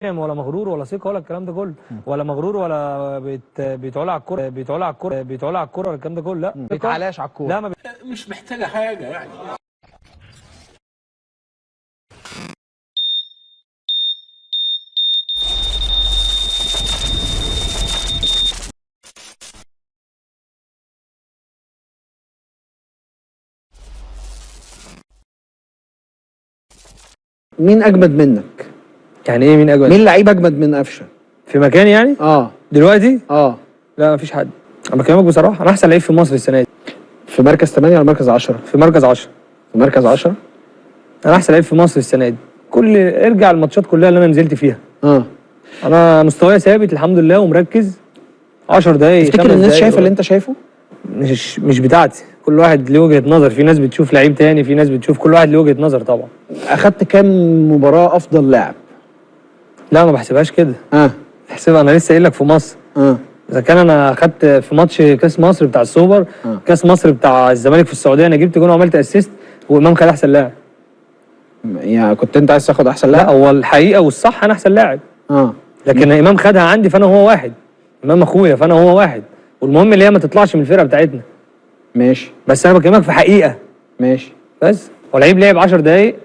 ولا مغرور ولا ثقة ولا الكلام ده كله، ولا مغرور ولا بيتعلى على الكورة، بيتعلى على الكورة، بيتعلى على الكورة ولا الكلام ده كله. لا بيتعلاش على الكورة، لا ما مش محتاجه حاجة يعني. مين اجمد منك؟ يعني ايه مين اجمد؟ مين لعيب اجمد من قفشه؟ في مكان يعني؟ دلوقتي؟ لا مفيش حد. انا بكلمك بصراحة، انا احسن لعيب في مصر السنة دي. في مركز 8 ولا مركز 10؟ في مركز 10. في مركز 10؟ انا احسن لعيب في مصر السنة دي. كل ارجع الماتشات كلها اللي انا نزلت فيها. انا مستواي ثابت الحمد لله ومركز. 10 دقايق. تفتكر الناس شايفه اللي انت شايفه؟ مش بتاعتي، كل واحد ليه وجهه نظر، في ناس بتشوف لعيب تاني، في ناس بتشوف، كل واحد ليه وجهه نظر طبعا. اخدت كام مباراة افضل لاعب؟ لا ما بحسبهاش كده. احسبها، انا لسه قايل لك في مصر. اذا كان انا اخدت في ماتش كاس مصر بتاع السوبر، كاس مصر بتاع الزمالك في السعودية، انا جبت جون وعملت assist وامام خد احسن لاعب. يعني كنت انت عايز تاخد احسن لاعب؟ لا هو الحقيقة والصح انا احسن لاعب. لكن امام خدها عندي فانا هو واحد، امام اخويا فانا هو واحد، والمهم اللي هي ما تطلعش من الفرقة بتاعتنا. ماشي. بس انا بكلمك في حقيقة. ماشي. بس هو لعيب لعب 10 دقايق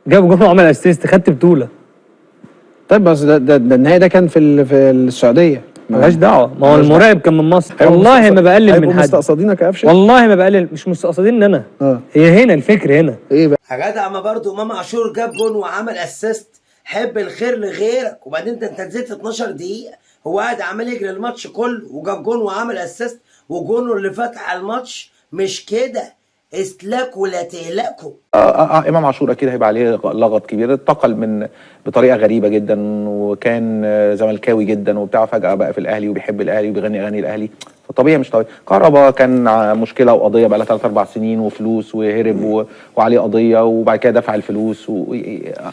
جاب جون وعمل assist، خدت بطوله. طيب بس ده النهائي ده كان في السعودية. ملهاش دعوه، ما هو المراقب كان من مصر. والله ما بقلل من حد. مستقصدينك يا قفشه؟ والله ما بقلل، مش مستقصدين ان انا. هي هنا الفكر هنا. ايه بقى؟ يا جدع ما برضه امام عاشور جاب جون وعمل assist، حب الخير لغيرك. وبعدين ده انت نزلت 12 دقيقة، هو قاعد عمال يجري الماتش كله وجاب جون وعمل assist، وجونه اللي فتح الماتش. مش كده، اسلكوا لا تهلكوا. امام عاشور اكيد هيبقى عليه لغط كبير، انتقل من بطريقة غريبة جدا، وكان زملكاوي جدا وبتاع، فجاة بقى في الاهلي وبيحب الاهلي وبيغني اغاني الاهلي، فطبيعي مش طبيعي. كهربا كان مشكلة وقضية بقى لها 3 4 سنين وفلوس وهرب وعليه قضية، وبعد كده دفع الفلوس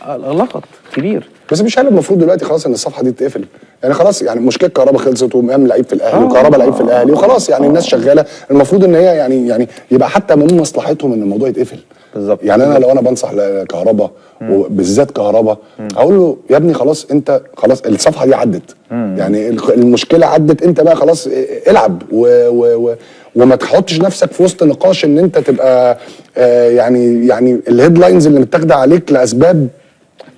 لغط كبير. بس مش هل المفروض دلوقتي خلاص ان الصفحة دي تتقفل؟ يعني خلاص، يعني مشكلة كهربا خلصت، وامام لعيب في الاهلي، وكهربا لعيب في الاهلي، وخلاص يعني الناس شغالة. المفروض ان هي يعني يبقى حتى من مصلحتهم ان الموضوع يتقفل. بالظبط. يعني انا لو انا بنصح لكهربا وبالذات كهربا، هقول له يا ابني خلاص، انت خلاص الصفحة دي عدت. يعني المشكلة عدت، انت بقى خلاص العب و و و وما تحطش نفسك في وسط نقاش ان انت تبقى يعني ال headlines اللي متاخده عليك لاسباب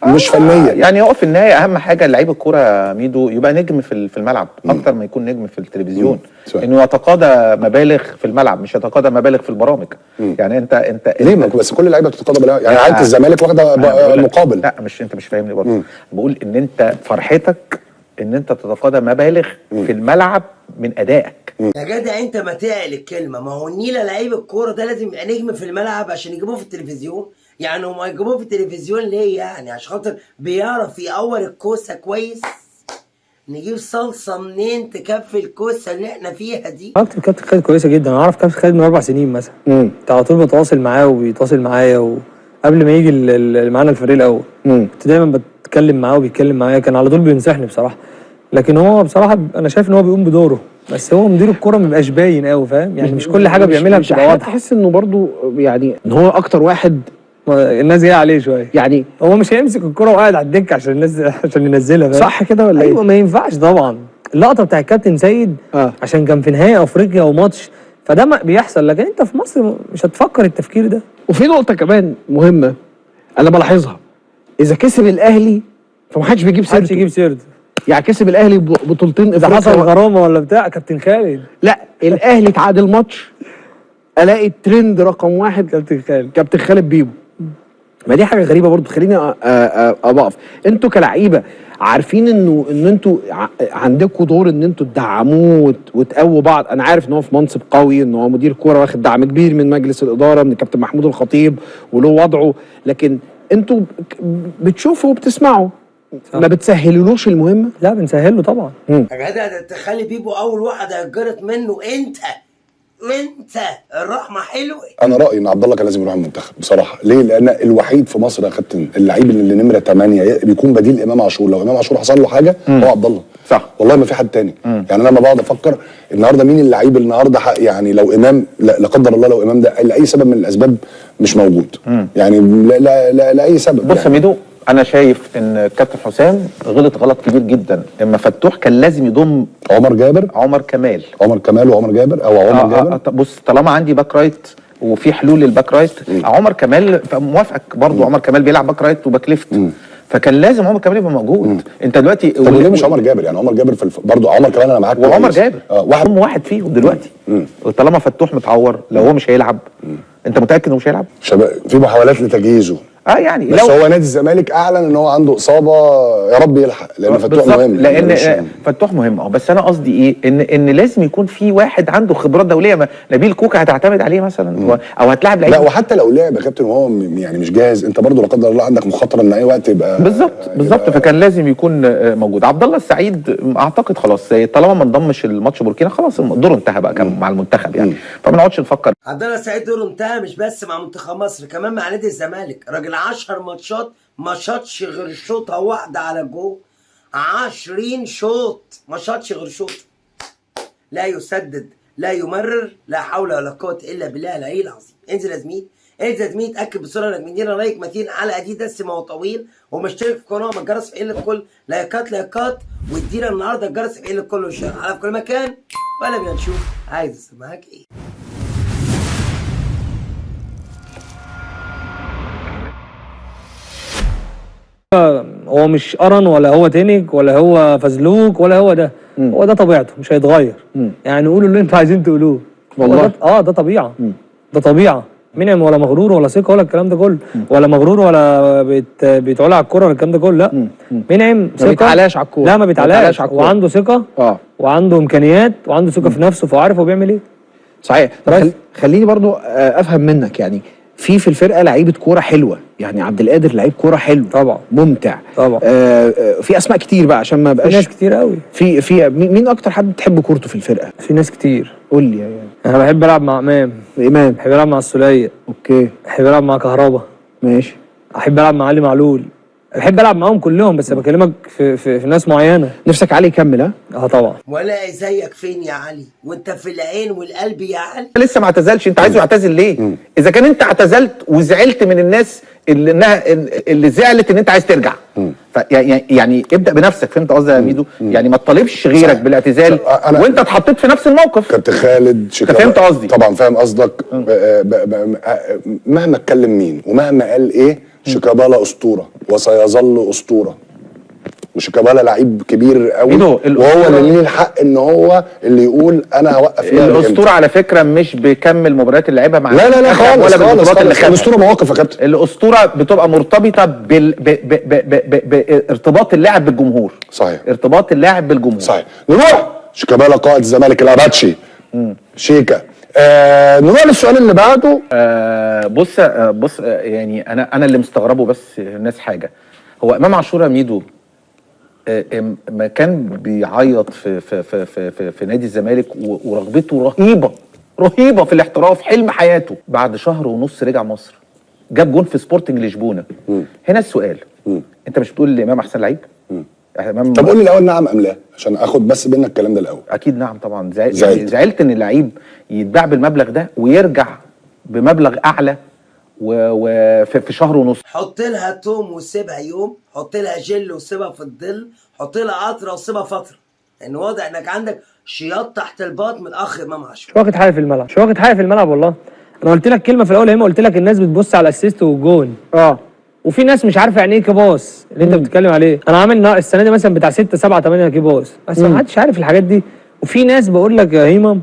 مش فنية. يعني هو في النهاية اهم حاجة لعيب الكورة ميدو يبقى نجم في الملعب اكتر ما يكون نجم في التلفزيون. انه يتقاضى مبالغ في الملعب، مش يتقاضى مبالغ في البرامج. يعني انت ليه؟ ما بس كل اللعيبة بتتقاضى مبالغ، يعني عيله الزمالك واخده مقابل. لا مش انت مش فاهمني برضه. بقول ان انت فرحتك ان انت تتقاضى مبالغ في الملعب من ادائك. يا جدع انت ما تعقل الكلمة، ما هو النيله لعيب الكورة ده لازم يبقى نجم في الملعب عشان يجيبوه في التلفزيون. يعني هم يجيبوه في التلفزيون ليه؟ يعني عشان خاطر بيعرف يقور الكوسه كويس. نجيب صلصه منين تكفي الكوسه اللي احنا فيها دي؟ علاقتي بكابتن خالد كويسة جدا، انا اعرف كابتن خالد من 4 سنين مثلا. كنت على طول بتواصل معاه وبيتواصل معايا، وقبل ما يجي معانا الفريق الاول كنت دايما بتكلم معاه وبيتكلم معايا، كان على طول بينصحني بصراحة. لكن هو بصراحة انا شايف ان هو بيقوم بدوره، بس هو مدير الكورة ما بيبقاش باين قوي، فاهم؟ يعني مش كل حاجة بيعملها بتبقى واضحة. تحس انه برضو يعني ان هو اكتر واحد الناس جاية عليه شوية، يعني هو مش هيمسك الكورة وقاعد على الدكة عشان الناس عشان ينزلها، صح كده ولا ايه؟ ايوه ما ينفعش طبعا. اللقطة بتاع الكابتن سيد عشان كان في نهائي افريقيا وماتش، فده ما بيحصل. لكن انت في مصر مش هتفكر التفكير ده. وفي نقطة كمان مهمة انا بلاحظها، اذا كسب الاهلي فمحدش بيجيب سيرته. محدش يجيب سيرته. يعني كسب الاهلي بطولتين اذا حصل غرامة ولا بتاع كابتن خالد، لا الاهلي اتعادل ماتش الاقي الترند رقم 1 كابتن خالد، كابتن خالد بيبو. ما دي حاجة غريبة برضو. خليني ابقف. انتوا كلعيبه عارفين انه ان انتوا عندكم دور ان انتوا تدعموه وتقووا بعض. انا عارف ان هو في منصب قوي، ان هو مدير كورة واخد دعم كبير من مجلس الادارة، من الكابتن محمود الخطيب، وله وضعه، لكن انتوا بتشوفوا وبتسمعوا، ما بتسهلولوش المهمة؟ لا بنسهله طبعا. يا جدع ده تخلي بيبو اول واحد هيتجرط منه انت الرحمة حلوة. انا رايي ان عبد الله كان لازم يروح المنتخب بصراحة. ليه؟ لان الوحيد في مصر يا كابتن اللعيب اللي نمره 8 بيكون بديل امام عاشور. لو امام عاشور حصل له حاجة هو عبد الله، صح؟ والله ما في حد تاني. يعني انا لما بقعد افكر النهارده مين اللعيب النهارده يعني لو امام لا قدر الله لو امام ده لاي سبب من الاسباب مش موجود، يعني لا لا لا لاي سبب. بص يا ميدو، انا شايف ان كابتن حسام غلط غلط كبير جدا. اما فتوح كان لازم يضم عمر جابر، عمر كمال، عمر كمال وعمر جابر او عمر جابر. بص، طالما عندي back right وفي حلول لل back right، عمر كمال موافقك برضو. عمر كمال بيلعب back right و back left، فكان لازم عمر كمال يبقى موجود. انت دلوقتي طب وليه مش عمر جابر؟ يعني عمر جابر في برضه عمر كمال انا معاك، وعمر جابر واحد فيهم دلوقتي. طالما فتوح متعور، لو هو مش هيلعب، انت متاكد انه مش هيلعب؟ في محاولات لتجهيزه. يعني بس هو نادي الزمالك اعلن ان هو عنده اصابه، يا رب يلحق، لان فتوح مهم. لان فتوح مهم. بس انا قصدي ايه، ان لازم يكون في واحد عنده خبرات دولية. نبيل كوكا هتعتمد عليه مثلا، او هتلاعب لعيب؟ لا، وحتى لو لعب يا كابتن وهو يعني مش جاهز، انت برضو لا قدر الله عندك مخاطره ان اي وقت يبقى. بالظبط. فكان لازم يكون موجود. عبد الله السعيد اعتقد خلاص، طالما ما انضمش الماتش بوركينا خلاص دوره انتهى بقى مع المنتخب يعني، فما نقعدش نفكر. عبد الله السعيد دوره انتهى مش بس مع منتخب مصر، كمان مع نادي الزمالك. راجل 10 ماتشات ما شاطش غير شوطه واحدة على الجول، 20 شوط ما شاطش غير شوط. لا يسدد لا يمرر، لا حول ولا قوة الا بالله العلي العظيم. انزل يا زميل، انزل يا زميل، اتاكد بسرعة انك مدينا like متين على دي دسمة وطويل، ومشترك في القناة وما الجرس في الكل، لايكات لايكات، وادينا النهارده الجرس في الكل وال share على في كل مكان. ولا بينا نشوف عايز معاك ايه. هو مش قرن ولا هو تنك ولا هو فزلوك ولا هو ده. هو ده طبيعته، مش هيتغير. يعني قولوا اللي انتوا عايزين تقولوه والله. ده طبيعة. ده طبيعة. منعم ولا مغرور ولا ثقة ولا الكلام ده كله، ولا مغرور ولا بيتعلى على الكورة ولا الكلام ده كله. لا، منعم ثقة، ما بيتعلاش على الكورة. لا، ما بيتعلاش، وعنده ثقة، وعنده امكانيات، وعنده ثقة في نفسه، فهو عارف هو بيعمل ايه. صحيح. طب خليني برضو افهم منك، يعني في الفرقة لعيبة كورة حلوة، يعني عبد القادر لعيب كورة حلو طبعا، ممتع طبعا. في اسماء كتير بقى عشان ما بقاش، في ناس كتير قوي. في مين اكتر حد بتحب كورته في الفرقة؟ في ناس كتير. قول لي يعني. انا بحب العب مع امام. بحب العب مع السوليه. okay. بحب العب مع كهربا. ماشي. احب العب مع علي معلول. بحب العب معاهم كلهم، بس بكلمك في ناس معينة. نفسك علي يكمل؟ ها طبعا. ولا زيك فين يا علي، وانت في العين والقلب يا علي. لسه ما اعتزلش، انت عايزه يعتزل ليه؟ اذا كان انت اعتزلت وزعلت من الناس اللي زعلت ان انت عايز ترجع، يعني ابدا بنفسك. فهمت قصدي يا ميدو؟ يعني ما تطالبش غيرك بالاعتزال وانت اتحطيت في نفس الموقف. كابتن خالد شيكابالا، فهمت قصدي؟ طبعا فاهم قصدك. مهما اتكلم مين ومهما قال ايه، شيكابالا اسطورة وسيظل اسطورة، وشيكابالا لعيب كبير قوي، وهو اللي ليه الحق ان هو اللي يقول انا هوقف لعب. الاسطورة على فكرة مش بكم المباريات اللي لعبها مع، لا لا لا خالص، ولا بالبطولات اللي خدها. الاسطورة مواقف يا كابتن. الاسطورة بتبقى مرتبطة بارتباط اللاعب بالجمهور. صحيح، ارتباط اللاعب بالجمهور. صحيح. نروح شيكابالا قائد الزمالك الاباتشي شيكا. نروح للسؤال اللي بعده. بص يعني انا اللي مستغربه بس الناس حاجة، هو امام عاشور يا ميدو ما كان بيعيط في في في في في, في نادي الزمالك، ورغبته رهيبة رهيبة في الاحتراف، حلم حياته. بعد شهر ونص رجع مصر، جاب جون في سبورتنج لشبونه. هنا السؤال، انت مش بتقول لامام احسن لعيب؟ طب قول لي الاول نعم ام لا، عشان اخد بس منك الكلام ده الاول. اكيد نعم طبعا. زعلت ان اللعيب يتباع بالمبلغ ده ويرجع بمبلغ اعلى وفي شهر ونص. حط لها توم وسيبها يوم، حط لها جل وسيبها في الظل، حط لها قطرة وسيبها فترة. لان واضح انك عندك شياط تحت الباط من الاخ امام عاشور. مش واخد حاجة في الملعب، مش واخد حاجة في الملعب والله. انا قلت لك كلمة في الاول يا اما قلت لك الناس بتبص على ال assist والجون، وفي ناس مش عارفه يعني ايه key pass اللي انت بتتكلم عليه. انا عامل السنة دي مثلا بتاع 6 7 8 key pass، بس ما حدش عارف الحاجات دي. وفي ناس بقول لك يا هيما،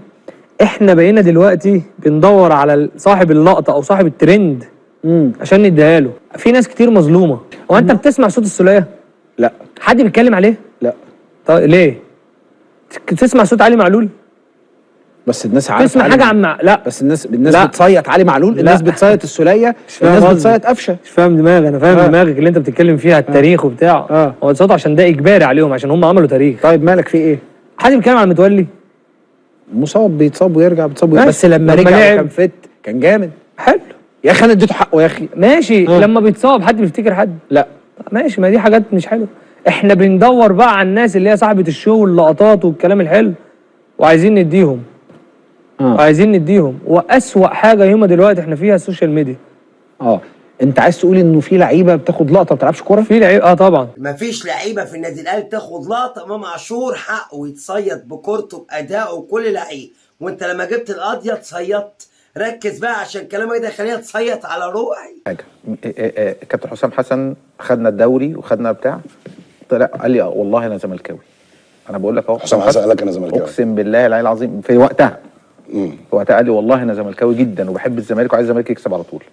احنا بقينا دلوقتي بندور على صاحب اللقطة او صاحب الترند عشان نديها له. في ناس كتير مظلومة. هو انت بتسمع صوت السوليه؟ لا. حد بيتكلم عليه؟ لا. طيب ليه؟ تسمع صوت علي معلول؟ بس الناس عارفه تسمع حاجة عن لا، بس الناس بتصيط علي معلول، الناس بتصيط السوليه، الناس بتصيط قفشه. مش فاهم دماغي، انا فاهم دماغك اللي انت بتتكلم فيها، التاريخ وبتاع. هو صوته عشان ده اجباري عليهم، عشان هم عملوا تاريخ. طيب مالك في ايه؟ حد بيتكلم على متولي؟ مصاب، بيتصاب ويرجع، بيتصاب ويرجع. بس لما رجع كان فت، كان جامد. حلو يا اخي، انا اديته حقه يا اخي. ماشي. لما بيتصاب حد بيفتكر حد؟ لا. ماشي، ما دي حاجات مش حلوة. احنا بندور بقى على الناس اللي هي صاحبه الشو واللقطات والكلام الحلو، وعايزين نديهم. عايزين نديهم. واسوأ حاجة يوم دلوقتي احنا فيها ال social media. انت عايز تقول انه في لعيبة بتاخد لقطة ما بتلعبش كورة؟ في لعيب طبعا. مفيش لعيبة في النادي الاهلي تاخد لقطة. امام عاشور حقه يتصيد بكورته بادائه وكل لعيب، وانت لما جبت القضية اتصيدت. ركز بقى عشان كلامك ده خليها تصيط على روحي. حاجة كابتن حسام حسن خدنا الدوري وخدنا بتاع، طلع قال لي والله انا زملكاوي. انا بقول لك اهو، حسام حسن قال لك انا زملكاوي؟ اقسم بالله العلي العظيم في وقتها. في وقتها قال لي والله انا زملكاوي جدا وبحب الزمالك وعايز الزمالك يكسب على طول.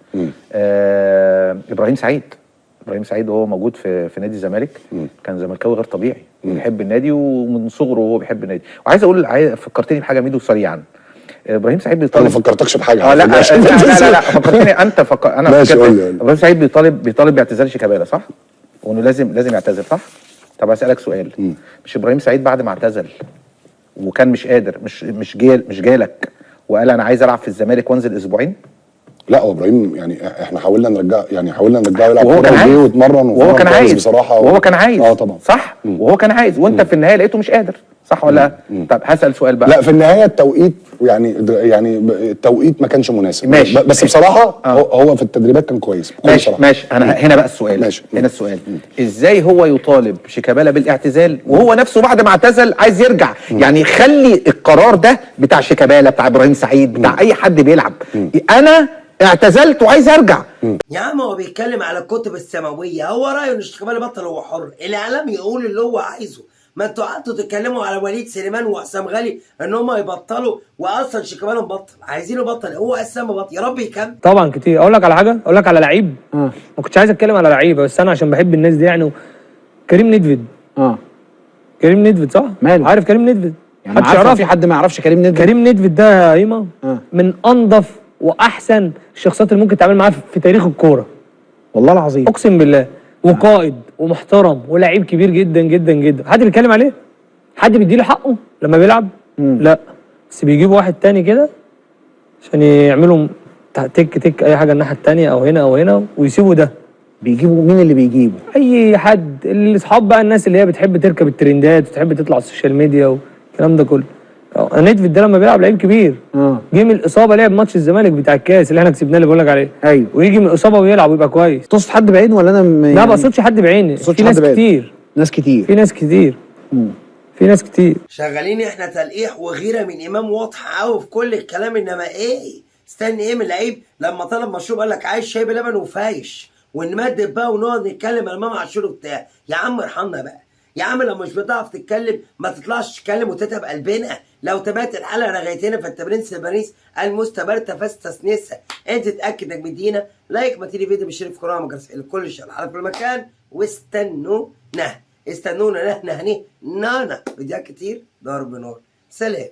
ابراهيم سعيد، ابراهيم سعيد وهو موجود في نادي الزمالك كان زملكاوي غير طبيعي، بيحب النادي ومن صغره وهو بيحب النادي. وعايز اقول، فكرتني بحاجة ميدو سريعا، ابراهيم سعيد بيطالب. انا ما فكرتكش بحاجة. لا لا لا لا فكرتني انت. انا ماشي قول لي. ابراهيم سعيد بيطالب باعتزال شيكابالا صح؟ وانه لازم يعتزل صح؟ طب اسالك سؤال، مش ابراهيم سعيد بعد ما اعتزل وكان مش قادر، مش جالك وقال انا عايز العب في الزمالك وانزل اسبوعين؟ لا هو ابراهيم يعني احنا حاولنا نرجعه، يعني حاولنا نرجعه يلعب وهو كان عايز واتمرن، وهو كان عايز بصراحة، وهو كان عايز طبعا صح. وهو كان عايز، وانت في النهاية لقيته مش قادر صح ولا لا؟ طب هسال سؤال بقى. لا في النهاية التوقيت يعني التوقيت ما كانش مناسب. ماشي. بس بصراحة هو في التدريبات كان كويس. ماشي بصراحة. ماشي. انا هنا بقى السؤال. ماشي. هنا السؤال، ازاي هو يطالب شيكابالا بالاعتزال وهو نفسه بعد ما اعتزل عايز يرجع؟ يعني خلي القرار ده بتاع شيكابالا، بتاع ابراهيم سعيد، بتاع اي حد بيلعب. انا اعتزلت وعايز ارجع. يا عم هو بيتكلم على الكتب السماوية، هو رايه ان شيكابالا بطل، هو حر، الاعلام يقول اللي هو عايزه. ما انتوا قعدتوا تتكلموا على وليد سليمان وحسام غالي ان هم يبطلوا، واصلا شيكابالا مبطل، عايزينه يبطل، هو اساسا مبطل. يا رب يكمل. طبعا كتير. اقول لك على حاجة، اقول لك على لعيب. ما كنتش عايز اتكلم على لعيبة بس انا عشان بحب الناس دي يعني. كريم ندفد. كريم ندفد صح؟ ماله؟ عارف كريم ندفد؟ يعني عارف في حد ما يعرفش كريم ندفد؟ كريم ندفد ده يا هيما من انظف واحسن الشخصيات اللي ممكن تتعامل معاها في تاريخ الكورة. والله العظيم اقسم بالله، وقائد ومحترم ولاعيب كبير جدا جدا جدا. حد بيتكلم عليه؟ حد بيديله حقه لما بيلعب؟ لا، بس بيجيبوا واحد تاني كده عشان يعملوا تك تك اي حاجة الناحية التانية او هنا او هنا، ويسيبوا ده. بيجيبوا مين اللي بيجيبه؟ اي حد، الاصحاب بقى، الناس اللي هي بتحب تركب الترندات وتحب تطلع على ال social media والكلام ده كله. ندفد ده لما بيلعب لعيب كبير. جه من الاصابة، لعب ماتش الزمالك بتاع الكاس اللي احنا كسبناه اللي بقول لك عليه. ايوه. ويجي من الاصابة ويلعب ويبقى كويس. تقصد حد بعينه ولا انا لا ما بقصدش حد بعيني، في ناس كتير. ناس كتير. في ناس كتير. في ناس كتير. شغالين احنا تلقيح وغيره من امام واضحة قوي في كل الكلام، انما ايه؟ استني ايه من لعيب لما طلب مشروب قال لك عايز شاي بلبن وفايش، ونمدد بقى ونقعد نتكلم على امام عاشور وبتاع. يا عم ارحمنا بقى يا عم، لو مش بتعرف تتكلم ما تطلعش تتكلم وتتعب قلبنا. لو تابعت الحلقة رغيتنا فانت برنس البرنس المستبرته فاستسنسها. انت تتاكد انك مدينا like، ما تيجي فيديو بالشريف كرامة مجرس الكل شغال على كل مكان. واستنونا استنونا نحن هني نانا فيديوهات كتير ضرب نار. سلام.